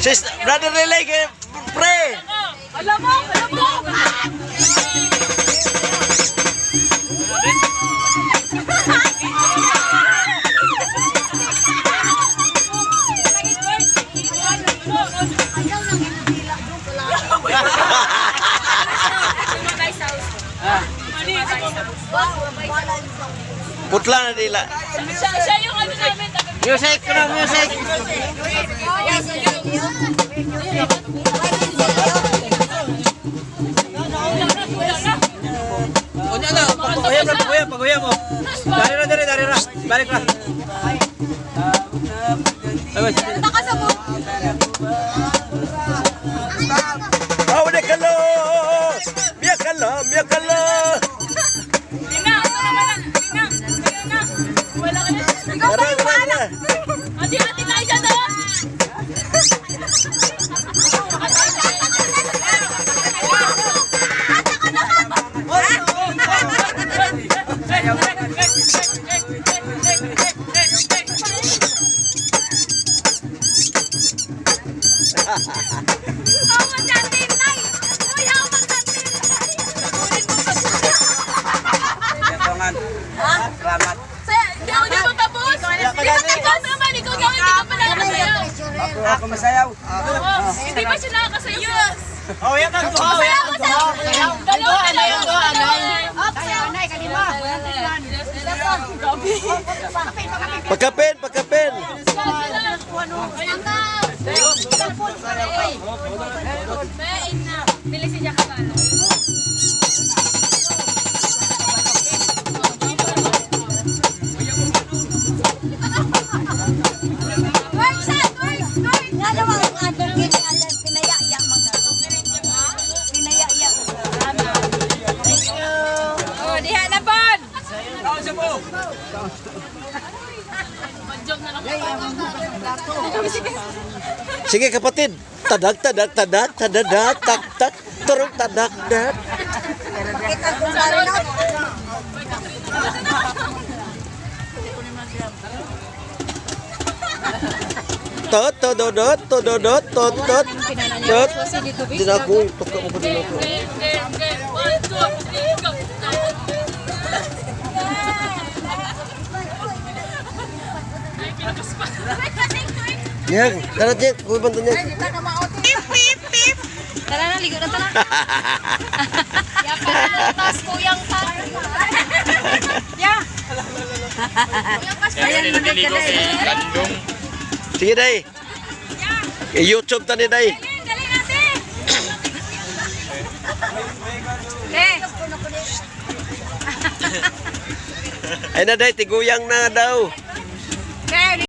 Sis, Brother Lele, pre! Alam mo, alam mo. Putla na dila. Siya yung ano namin. Music, kuno music. Unya na, paguyam ra, paguyam, paguyam mo. Dari ra, dari, dari ra. Balik ra. Ay, wait. Oh, miya kala! Miya kala, miya kala! Lina, ito naman na. Lina, kayo na. Wala ka na. Tara, tara, tara. Ate, ate, tayo dyan, oh. Yatongan. Salamat. Hindi ako, hindi pa tapos. Hindi pa ikaw naman, ikaw daw, hindi ka pa nakakasayaw. Ako, ako masayaw. Oo, hindi pa siya nakakasayaw. Yes. Oh, yan kang duha. Sayaw ko, sayaw. Dalawa na lang. Dalawa. Pagkapin, pagkapin! Bilis siya kabalo. Nga naman ang atong gini pinayaya man. Pinayaya ko. Oh, diha na pod. Sige kapatid, tadak, tadak, tadak, tadadak, tak, tak, turong tadak, dak. Pakita kong karinot. Tot, to, do, do, to, do, do, tot, tot, tot. Dinako, tuka mo ko dinako. Okay, one, two, three, go. Ay, pinakas pa. Yan, karat niya, kuy bantan niya. Tara na, ligo na tara. Yapas, kuyang pa. Ya. Ayan, naliligo kay Landong. Sige day. I-YouTube ta ni day. Galing, galing natin. Eh. Ay na day, tiguyang na daw. Eh,